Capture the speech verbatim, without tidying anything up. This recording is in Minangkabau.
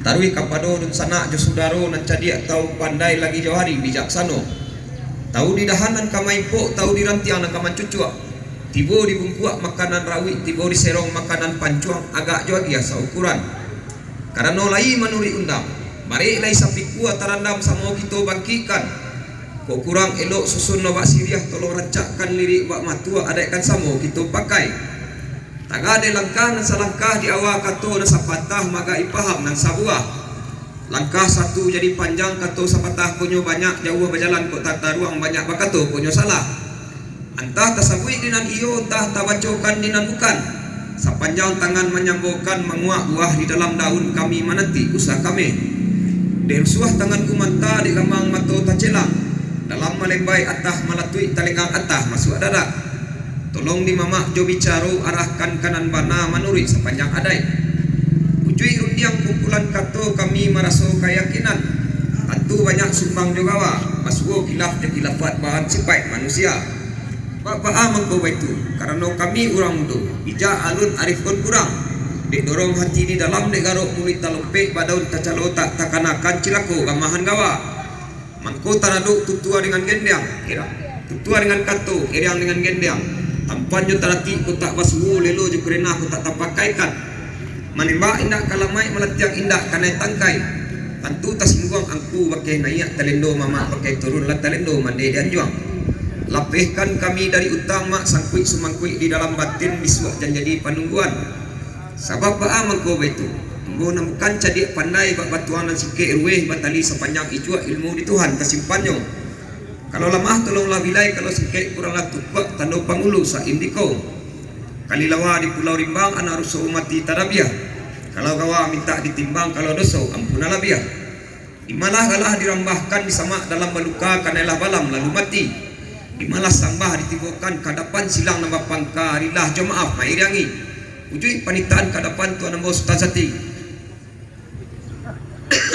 Taruih kapado dunsanak jo sudaro nan cadiak, tau pandai lagi jauhari bijaksano. Tau di dahan nan ka maimpok, tau di rantiang nan ka mancucuak. Tibo di bungkuak makanan rawik, tibo di serong makanan pancuang, agak jo agiah saukuran. Karano lai manuruik undang, barek lai sapikua tarandam, samo kito bangkikkan. Kok kurang elok susun nan bak siriah, tolong rancakkan lirik bak matua, adaikkan samo kito pakai. Tagadai langkah nan salangkah, di awa kato nan sapatah, magai paham nan sabuah. Langkah satu jadi panjang, kato sapatah konyo banyak, jauah bajalan kok tataruang, banyak bakato konyo salah. Antah tasabuik di nan iyo, antah tabacokan di nan bukan. Sapanjang tangan manyambokan, manguak buah di dalam daun, kami mananti usah kameh. Dek rusuah tangan gumanta, dek gamang mato tacelang, dalam malembai atah malatuik, talenggang atah masuak dadak. Tolong dimamak jo bicaro, arahkan ka nan bana manuruik sapanjang adaik. Ujuik rundiang kumpulan kato, kami maraso kayakinan, tantu banyak sumbang jo gawa, basuo kilaf jo kilafat, bahan sipaik manusia. Baa mangko baitu, karano kami urang mudo, bijak alun arif pun kurang. Dek dorong hati di dalam, dek garok muluik talompek, badaun tacalo tak takanakan, cilako gamahan gawa. Mangko taradok tutua dengan gendiang, iriang, tutua dengan kato, iriang dengan gendiang. Tampan jo taratik kok tak basuo, lelo jo kurenah kok tak tapakaikan. Manembak indak ka lamaik, malatiang indak kanai tangkai. Tantu tasingguang angku bakeh naiak, talendo mamak bakeh turun, lah talendo mandeh di anjuang. Lapehkan kami dari utang, mak, sangkuik sumangkuik di dalam batin, bisuak jan jadi panungguan. Sabab baa mangko baitu? Ambo nan bukan cadiak pandai, bak batuang nan singkek ruweh, batali sapanjang ijuak, ilmu di Tuhan tasimpannyo. Kalau lamah, tolonglah bilai, kalau singkek, kuranglah tukuak, tando pangulu saindiko. Kalilawa di Pulau Rimbang, anak ruso mati tadabiah. Kalau gawa mintak ditimbang, kalau doso, ampunlah labiah. Di malah galah dirambahkan, disamak dalam baluka, kanailah balam lalu mati. Di malah sambah ditibokan, ka adapan silang nan bapangka, rilah jo maaf mairiangi. Ujuik panitahan ka adapan Tuan ambo Sutan Sati.